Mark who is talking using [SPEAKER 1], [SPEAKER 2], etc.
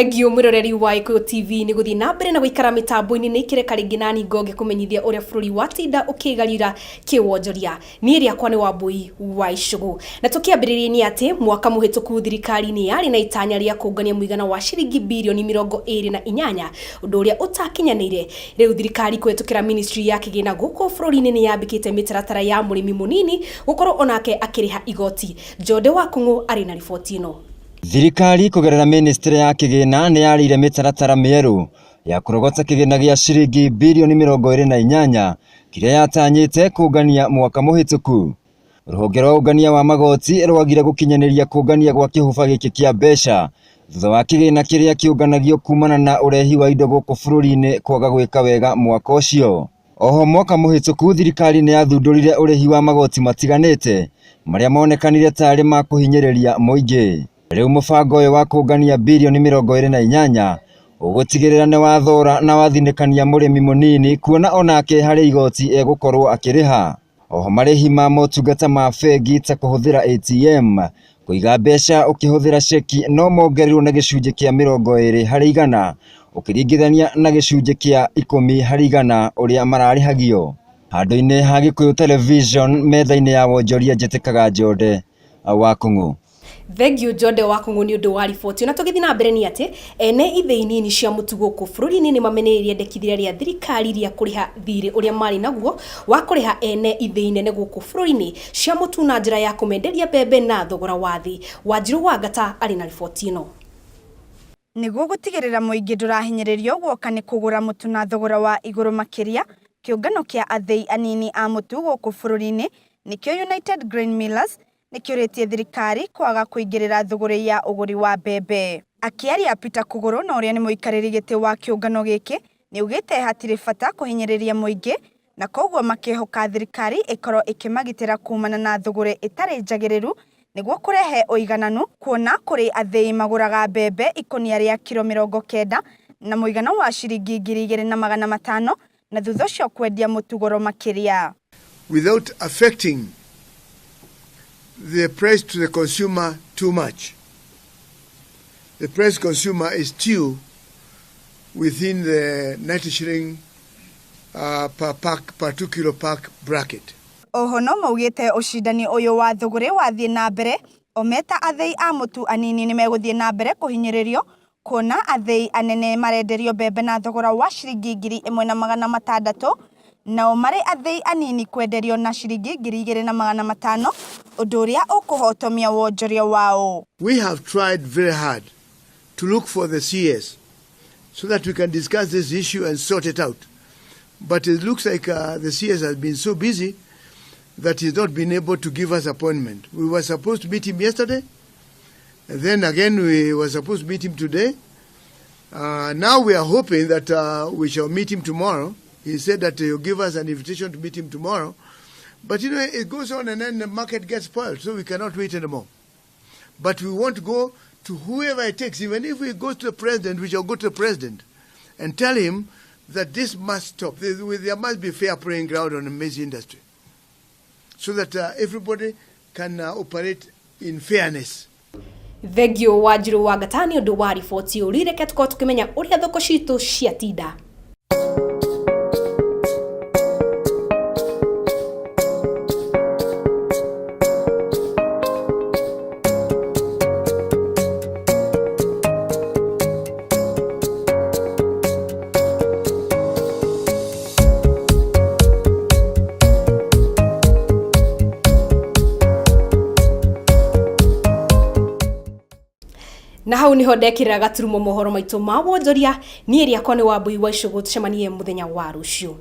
[SPEAKER 1] Thengiũ mwĩroreri wa Gĩkũyũ TV nĩ gũthiĩ na mbere na gũikara mĩtambo-inĩ nĩ ikĩreka rĩngĩ nani ngonge kũmenyithia ũrĩa bũrũri watinda ũkĩgarira kĩwonjoria. Niĩ rĩakwa nĩ Wambũi wa Icũgũ. Na tũkĩambĩrĩria nĩ atĩ mwaka mũhĩtũku thirikari nĩ yarĩ na itanya rĩa kũngania mũigana wa ciringi birioni 28 ũndũ ũrĩa ũtakinyanĩire. Rĩu thirikari kũhĩtũkĩra ministry ya kĩgĩna gũkũ bũrũri-inĩ nĩ yambĩkĩte mĩtaratara ya mũrĩmi mũnini gũkorwo onake akĩrĩha igoti. Njode wa Kũng'ũ arĩ na riboti ĩno.
[SPEAKER 2] Thirikari kũgerera mĩnĩstrĩ ya kĩgĩna nĩ yarĩire mĩtaratara mĩerũ ya kũrogota kĩgĩna gĩa ciringi birioni 28 kĩrĩa yatanyĩte kũngania mwaka mũhĩtũku. Rũhonge rwa ũngania wa magoti rwagire gũkinyanĩria kũngania gwa kĩhũba gĩkĩ kĩa mbeca thutha wa kĩgĩna kĩrĩa kĩũnganagio kumana na ũrehi wa indo gũkũ bũrũri-inĩ kwaga gwĩka wega mwaka ũcio. Oho mwaka mũhĩtũku thirikari nĩ yathundũrire ũrĩhi wa magoti matiganĩte marĩa monekanire tarĩ ma kũhinyĩrĩria mũingĩ. Rĩu mũbango ũyũ wa kũngania birioni 28 ũgũtigĩrĩra nĩ wathora na wathinĩkania mũrĩmi mũnini kuona onake harĩ igoti egũkorwo akĩrĩha. Oho marĩhi ma motungata ma bengi ta kũhũthĩra ATM, kũiga mbeca ũkĩhũthĩra ceki no mongererwo na gĩcunjĩ kĩa 20% ũkĩringithania na gĩcunjĩ kĩa 10% ũrĩa mararĩhagio. Handũ-inĩ ha Gĩkũyũ Television metha-inĩ ya wonjoria njĩtĩkaga Njonde wa Kũng'ũ.
[SPEAKER 1] Thengiũ Njonde wa Kũng'ũ nĩ ũndũ wa riboti. Ona tũgĩthiĩ na mbere nĩ atĩ ene ithĩi nini cia mũtu gũkũ bũrũri-inĩ nĩ mamenereirie endekithia rĩa thirikari rĩa kũrĩha thirĩ ũrĩa marĩ naguo wa kũrĩha ene ithĩi nene gũkũ bũrũri-inĩ cia mũtu na njĩra ya kũmenderia mbembe na thogora wa thĩ. Wanjirũ wa Ngata arĩ na riboti ĩno.
[SPEAKER 3] Nĩguo gũtigĩrĩra mũingĩ ndũrahinyĩrĩrio guoka nĩ kũgũra mũtu na thogora wa igũrũ makĩria, kĩũngano kĩa athĩi anini a mũtu gũkũ bũrũri-inĩ nĩkĩo United Grain Millers nĩkĩũrĩtie thirikari kwaga kũingĩrĩra thũgũrĩ ya ũgũri wa mbembe. Akĩaria Peter Kũgũrũ na ũrĩa nĩ mũikarĩri gĩtĩ wa kĩũngano gĩkĩ nĩaugĩte hatirĩ bata kũhinyĩrĩria mũingĩ na koguo makĩhoka thirikari ĩkorwo ĩkĩmagitĩra kumana na thũgũrĩ ĩtarĩ njagĩrĩru nĩguo kũrehe ũigananu kuona kũrĩ athĩi magũraga mbembe ikũnia rĩa kiro 90 na mũigana wa ciringi 2500 na thutha ũcio kwendia mũtu goro makĩria.
[SPEAKER 4] Without affecting the price to the consumer too much. The price consumer is still within the 90 shilling per pack, per 2 kilo pack bracket.
[SPEAKER 3] Oho no maugĩte ũcindani ũyũ wa thũgũrĩ wathiĩ na mbere o meta athĩi a mũtu anini nĩmegũthiĩ na mbere kũhinyĩrĩrio kuona athĩi anene marenderio mbembe na thogora wa ciringi 1600 nao marĩ athĩi anini kwenderio na ciringi 2500 ũndũ ũrĩa ũkũhotomia wonjoria wao.
[SPEAKER 4] We have tried very hard to look for the CS so that we can discuss this issue and sort it out. But it looks like the CS has been so busy that he's not been able to give us appointment. We were supposed to meet him yesterday. And then again, we were supposed to meet him today. Now we are hoping that we shall meet him tomorrow. He said that he'll give us an invitation to meet him tomorrow. But you know, it goes on and then the market gets spoiled, so we cannot wait anymore. But we want to go to whoever it takes. Even if we go to the president, we shall go to the president and tell him that this must stop. There must be fair playing ground on the maize industry so that everybody can operate in fairness.
[SPEAKER 1] Thengiũ Wanjirũ wa Ngata nĩ ũndũ wa riboti ĩyo. Reke tũkorwo tũkĩmenya ũrĩa thoko citũ ciatinda. Na hau niho ndekĩrĩra gaturumo mohoro maitũ ma wonjoria. Niĩ rĩakwa nĩ Wambui wa Icũgũ, tũcemanie mũthenya wa rũciũ.